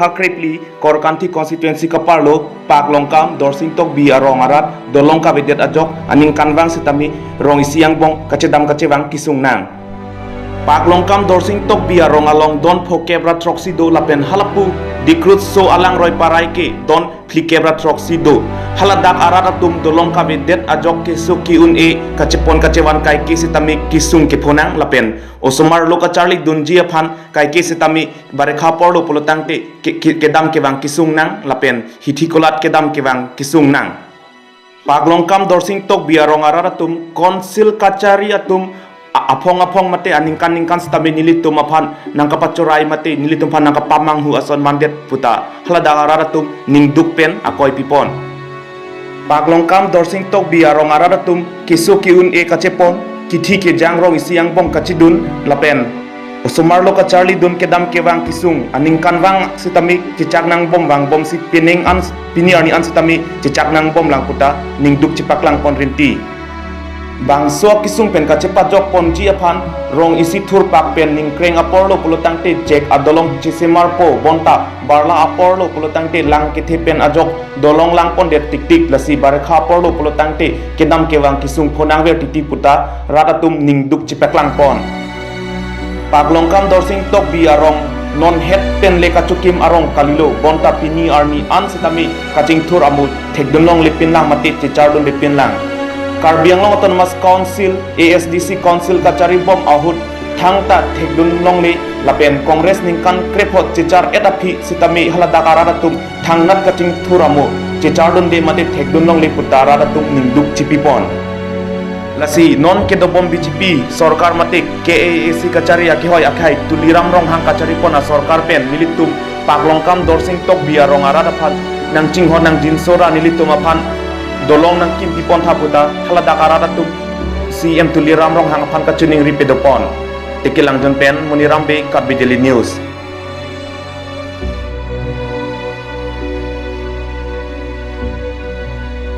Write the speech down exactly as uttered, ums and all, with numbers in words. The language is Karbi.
Kha krepli Korkanthi constituency kaparlo Paklongkam Dorsing Tokbi arong arat dolong kavedet ajok aningkanvang sitame rong isi angbong kachedam kachevang kesung nang. Paklongkam Dorsing Tokbi arong along don phokep ra throksi do lapen halapu Dikrut so alangroi parai ke don phlikep ra throksi do. Haladak arat atum dolong kavedet ajok keso ke-un-e kachepon kachevan kaike sitame kesung kepho nang lapen osomar lo kacharli dunji aphan kaike sitame barekha porlo pulo tangte ke, ke, kedam kevang kesung nang lapen hithi kolat kedam kevang kesung nang. Paklongkam Dorsing Tokbi arong arat atum council kachari atum a-, aphong aphong mate aningkan ningkan sitame nelitum aphan nangkapachorai mate nelitum aphan nangkapamanghu ason mandet puta haladak arat atum ningduk pen akoi pipon. Paklongkam Dorsing Tokbi arong arat atum keso ke-un-e kachepon, kithi kejang rong isi angbong kachedun lapen osomar lo kacharli dun kedam kevang kesung aningkanvang sitame chechak nangbom vangbom si pining an pini arni an sitame chechak nangbom lang puta ningduk chepaklang pon rinti. Bangso kesung pen kachepajok ponji aphan rong isi thurpak pen ningkreng aporlo pulo tangte chek adolong chesemarpo bonta barla aporlo pulo tangte lang kethe pen ajok dolong lang pondet tiktik lasi barekha aporlo pulo tangte kedam kevang kesung pho nangver titi puta rat atum ningduk chepaklang pon. Paklongkam Dorsing Tokbi arong non het pen le kachokim arong kalilo bonta pini arni an sitame kachingthur amo thekdun longle pinlang mate chechar dunde pinlang. Karbi Anglong Autonomous Council, A S D C Council kachari bom ahut thangta thekdun longle lapen Congress ningkan krepho chechar et aphi sitame haladak arat atum thangnat kachingthur amo chechar dunde mate thekdun longle puta rat atum ningduk chepipon. Lasi non kedobom B J P sorkar mate K A A C kachari akehoi akhai Tuliram Ronghang kachari pon asorkar pen nelitum Paklongkam Dorsing Tokbi arong arat aphan nangchinghon nangjinso ra nelitum aphan dolong nangkim pipon tha puta haladak arat atum C M Tuliram Ronghang aphan kachiningri pedopon. Tekelangjun pen Moniram Bey, Karbi Daily News.